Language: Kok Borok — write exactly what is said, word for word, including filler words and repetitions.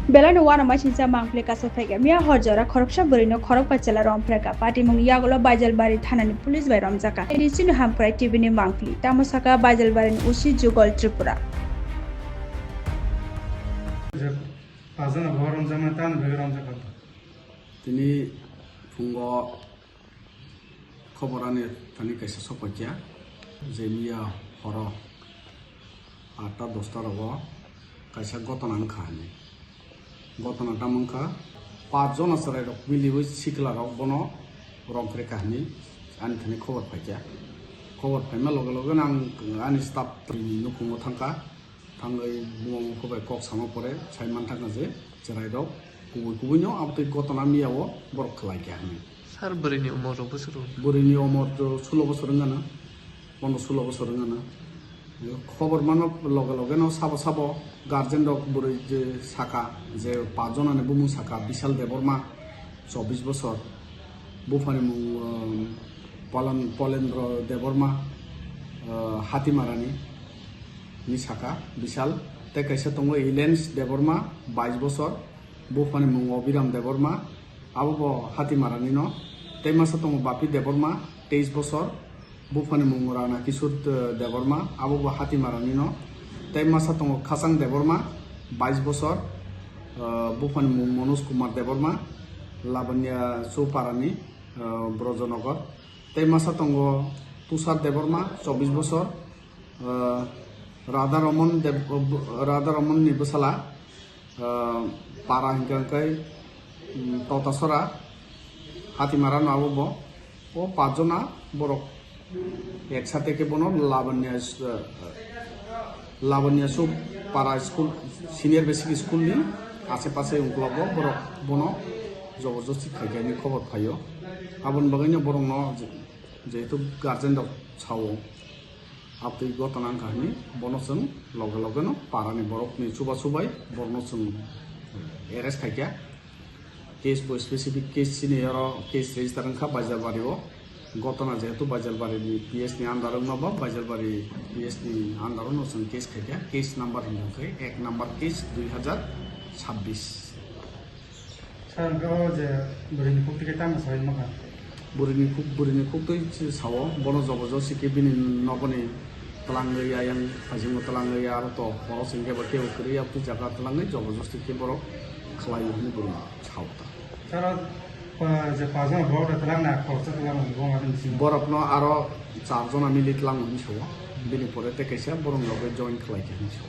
Belai no uanama singcha mangpili kaisa phaikha. Miya hor jora khoroksa bwrwi no khorokba chwla romphrekha. Patimung yagulo Baijalbari thanani police bai romjakha. Edi chini Hamkrai T V ni mangpili. Tamo sakha Baijalbari ni O C Jugal Tripura. Pajana bo romjakna tan bege romjakha. Tini phungo khobor ani thani kaisa sokphaikha je miya horo atta dosta rogo kaisa gotona wngkha hinwi. Gotona tamo wngkha, pach jona chwrairok miliwi siklarok bono romphrekha hinwi ani thani khobor phaikha. Khobor phaima loge loge ang ani staff ni nukhungo thangkha. Thangwi buma bupha bai kok sama pore sai manthangkha je chwrairok kubui kubui no abotwi gotona miya o borok khlai kha hinwi. Sir, bwrwini umor rok bwswk rw? Bwrwini umor to sulo bosor wngana, pondro sulo bosor wngana. Khobor mano loge loge no sabo sabo guardian rok bwrwi je saka je pach jona ni bumung saka Bishal Debbarma, chobbish bosor, buphani mung, um, Polen-, Polendro Debbarma, uh, Hatimarani ni saka Bishal, tei kaisa tongo Ilens Debbarma, bais bosor, buphani mung Obiram Debbarma, abo bo Hatimarani no, tei masa tongo Bapi Debbarma, teis bosor, buphani mung Rana Kishore, uh, Debbarma, abo bo Hatimarani no, tei masa tongo Khasang Debbarma, bais bosor, uh, buphani mung Manoj Kumar Debbarma, Labanya Chowparani, uh, Brojanagar, tei masa tongo Tushar Debbarma, chobbish bosor, uh, Radha Ramon Deb-, uh, Radha Ramon ni bwsala, uh, para hinkha khe, um, Totasora, Hatimara no abo bo. O pach jona borok ek sate khe bono Labanya, uh, Labanya Chowpara school, senior basic school ni ache pache ungklogo borok bono joborjosti khaikha hinwi khobor phaio. Aboni bagwino borokno je-, jehetu guardian rok sao, abtwi gotona wngkha hinwi bono chwng loge loge no parani borokni chubachu bai borokno chwng arrest khaikha. Case bo specific case chini oro case register wngkha Baijalbari o. Gotona jehetu Baijalbari ni P S ni under wngma ba Baijalbari P S ni under no chwng case khaikha. Case number hinkha khe ek number case dui hajar chabbish. Sir, hwnkhe o je bwrwini khuktwi khe tamo sawi mankha? Bwrwini khuk-, bwrwini khuktwi se sao, bono jobojosti khe bini nokni twlangwi ayang phaisingo twlangwi aro to horo se hwnkhe bo teibo kwrwi aboni jaga twlangwi jobojosti khe borok khlaio hwnwi bwrwino sao ta. Sir, o, pa-, je pajama borok da twlangna khoroksa twlangmani bo ma bini simi? Borokno aro char jona mili twlango hwnwi sao, bini pore tei kaisa borokni loge join khlaikha hwnwi sao.